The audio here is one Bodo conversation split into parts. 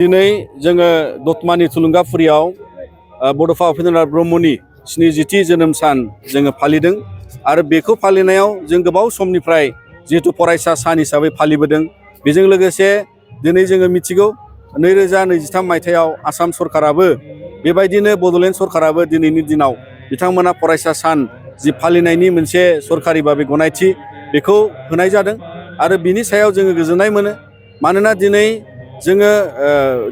दिनै जोङो दतमानि थुलुंगाफुरियाव बड'फा उपेन्द्रनाथ ब्रह्मनि 70थि जोनोम सान जोङो फालिदों आरो बेखौ फालिनायाव जों गोबाव समनिफ्राय जिहेतु फरायसा सान हिसाबै फालिबोदों। बेजों लोगोसे दिनै जोङो मिथिगौ 2023 मायथाइयाव आसाम सरकाराबो बेबायदिनो बड'लेण्ड सरकाराबो दिनैनि दिनाव बिथांमोना फरायसा सान जि फालिनायनि मोनसे सरकारि भाबै गनायथि बेखौ होनाय जादों आरो बिनि सायाव जोङो गोजोननाय मोनो। मानोना दिनै जोङो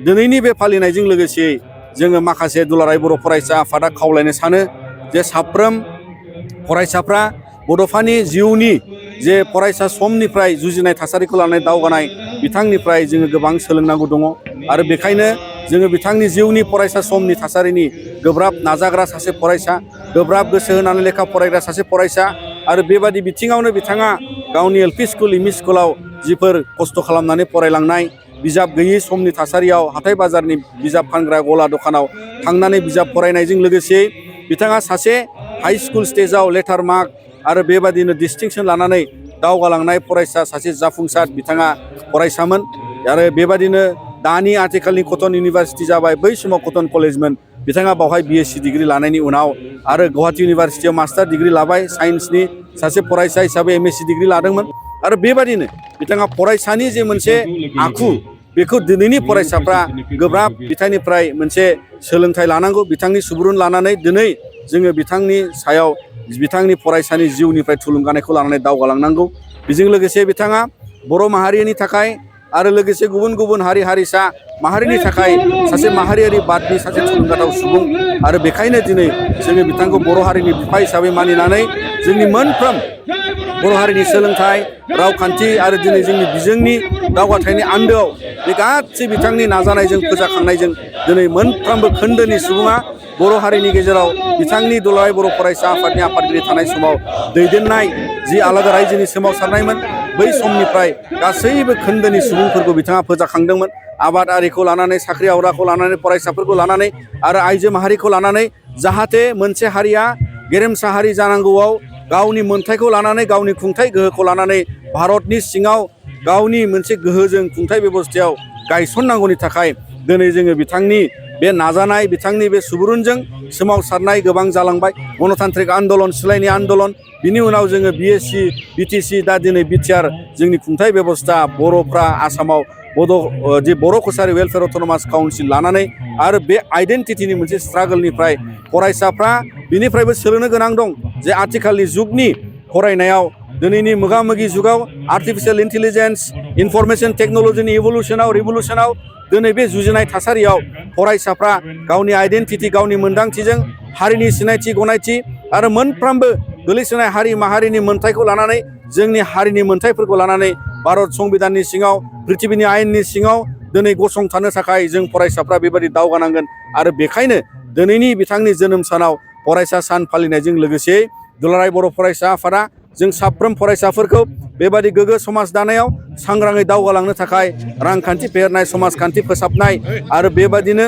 दिनैनि बे फालिनायजों लोगोसे जोङो माखासे दुलाराय बर' फरायसा आफादा खावलायनो सानो जे साफ्रोम फरायसाफ्रा बड'फानि जिउनि जे फरायसा समनिफ्राय जुजिनाय थासारिखौ लानानै दावगानाय बिथांनिफ्राय जोङो गोबां सोलोंनांगौ दङ आरो बेखायनो जोङो बिथांनि जिउनि फरायसा समनि थासारिनि गोब्राब नाजाग्रा सासे फरायसा, गोब्राब गोसो होनानै लेखा फरायग्रा सासे फरायसा आरो बेबादि बिथिङावनो बिथाङा गावनि L P school M E स्कुलाव जिफोर खस्थ' खालामनानै फरायलांनाय बिजाब गैयै समनि थासारियाव हाथाय बाजारनि बिजाब फानग्रा गला दखानाव थांनानै बिजाब फरायनायजों लोगोसे बिथाङा सासे हाइ स्कुल स्टेजाव लेटार मार्क आरो बेबादिनो डिस्टिंसन लानानै दावगालांनाय फरायसा सासे जाफुंसार बिथाङा फरायसामोन आरो बेबादिनो दानि आथिखालनि कटन इउनिभारसिटि जाबाय, बै समाव कटन कलेजमोन। बिथाङा बावहाय BSc डिग्री लानायनि उनाव आरो गुवाहाटी इउनिभारसिटियाव मास्टार डिग्री लाबाय, साइन्सनि सासे फरायसा हिसाबै MSc डिग्री लादोंमोन आरो बेबादिनो बिथाङा फरायसानि जे मोनसे आखु बेखौ दिनैनि फरायसाफ्रा गोब्राब बिथांनिफ्राय मोनसे सोलोंथाइ लानांगौ। बिथांनि सुबुरुन लानानै दिनै जोङो बिथांनि सायाव बिथांनि फरायसानि जिउनिफ्राय थुलुंगानायखौ लानानै दावगालांनांगौ। बेजों लोगोसे बिथाङा बर' माहारिनि थाखाय आरो लोगोसे गुबुन गुबुन हारि हारिसा माहारिनि थाखाय सासे माहारियारि बादनि सासे थुलुंगाथाव सुबुं आरो बेखायनो दिनै जोङो बिथांखौ बर' हारिनि बिफा हिसाबै मानिनानै जोंनि मोनफ्रोम बर' हारिनि सोलोंथाइ, रावखान्थि आरो दिनै जोंनि बिजोंनि दावगाथायनि आन्दोआव बे गासै बिथांनि नाजानायजों फोजाखांनायजों दिनै मोनफ्रोमबो खोन्दोनि सुबुङा बर' हारिनि गेजेराव बिथांनि दुलाराय बर' फरायसा आफादनि आफादगिरि थानाय समाव दैदेननाय जि आलादा रायजोनि सोमावसारनायमोन, बै समनिफ्राय गासैबो खोन्दोनि सुबुंफोरखौ बिथाङा फोजाखांदोंमोन। आबादारिखौ लानानै, साख्रि आवलाखौ लानानै, फरायसाफोरखौ लानानै आरो आइजो माहारिखौ लानानै जाहाथे मोनसे हारिया गेरेमसा हारि जानांगौआव गावनि मोन्थायखौ लानानै, गावनि खुंथाइ गोहोखौ लानानै भारतनि सिङाव गावनि मोनसे गोहोजों खुंथाइ बेबस्थायाव गायसननांगौनि थाखाय दिनै जोङो बिथांनि बे नाजानाय, बिथांनि बे सुबुरुनजों सोमावसारनाय गोबां जालांबाय। गणतान्त्रिक आन्दलन, सोलायनाय आन्दलन, बिनि उनाव जोङो BSc, BTC, दा दिनै BTR जोंनि खुंथाइ बेबस्था बर'फ्रा आसामाव जे बर' कसारि वेलफेयार अट'नमास काउन्सिल लानानै आरो बे आइडेन्टिटिनि मोनसे स्ट्रागोलनिफ्राय फरायसाफ्रा बिनिफ्रायबो सोलोंनो गोनां दं जे आथिखालनि जुगनि फरायनायाव दिनैनि मोगा-मोगि जुगाव आर्टिफिशियेल इन्टेलिजेन्स, इनफरमेशन टेक्न'लजिनि रिभलुसनाव दिनै बे जुजिनाय थासारियाव फरायसाफ्रा गावनि आइडेन्टिटि, गावनि मोन्दांथिजों हारिनि सिनायथि, गनायथि आरो मोनफ्रोमबो गोलैसोनाय हारि माहारिनि मोन्थायखौ लानानै, जोंनि हारिनि मोन्थायफोरखौ लानानै भारत संबिधाननि सिङाव, पृथिबिनि आयेननि सिङाव दिनै गसंथानो थाखाय जों फरायसाफ्रा बेबायदि दावगानांगोन आरो बेखायनो दिनैनि बिथांनि जोनोम सानाव फरायसा सान फालिनायजों लोगोसे दुलाराय बर' फरायसा आफादा जों साफ्रोम फरायसाफोरखौ बेबादि गोग्गो समाज दानायाव सांग्राङै दावगालांनो थाखाय रांखान्थि फेहेरनाय, समाजखान्थि फोसाबनाय आरो बेबादिनो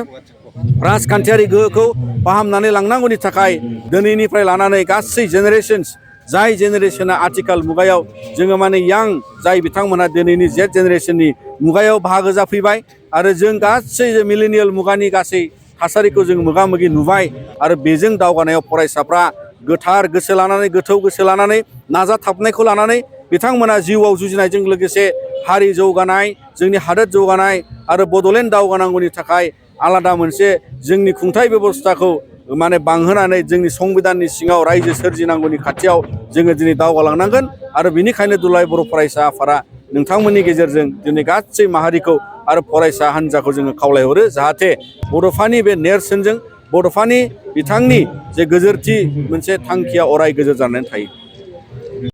राजखान्थियारि गोहोखौ फाहामनानै लांनांगौनि थाखाय दिनैनिफ्राय लानानै गासै जेनेरेशन्स, जाय जेनेरेशना आथिखाल मुगायाव जोङो माने यां जाय बिथांमोनहा दिनैनि Z जेनेरेशननि मुगायाव बाहागो जाफैबाय आरो जों गासै मिलेनियेल मुगानि गासै थासारिखौ जों मोगा-मोगि नुबाय आरो बेजों दावगानायाव फरायसाफ्रा गोथार गोसो लानानै, गोथौ गोसो लानानै, नाजाथाबनायखौ लानानै बिथांमोना जिउआव जुजिनायजों लोगोसे हारि जौगानाय, जोंनि हादोर जौगानाय आरो बड'लेण्ड दावगानांगौनि थाखाय आलादा मोनसे जोंनि खुंथाइ बेबस्थाखौ माने बांहोनानै जोंनि संबिधाननि सिङाव रायजो सोरजिनांगौनि खाथियाव जोङो दिनै दावगालांनांगोन आरो बेनिखायनो दुलाराय बर' फरायसा आफादा नोंथांमोननि गेजेरजों दिनै गासै माहारिखौ आरो फरायसा हान्जाखौ जोङो खावलायहरो जाहाथे बड'फानि बे नेरसोनजों बड'फानि बिथांनि जे गोजोरथि मोनसे थांखिया अराय गोजोर जानानै थायो।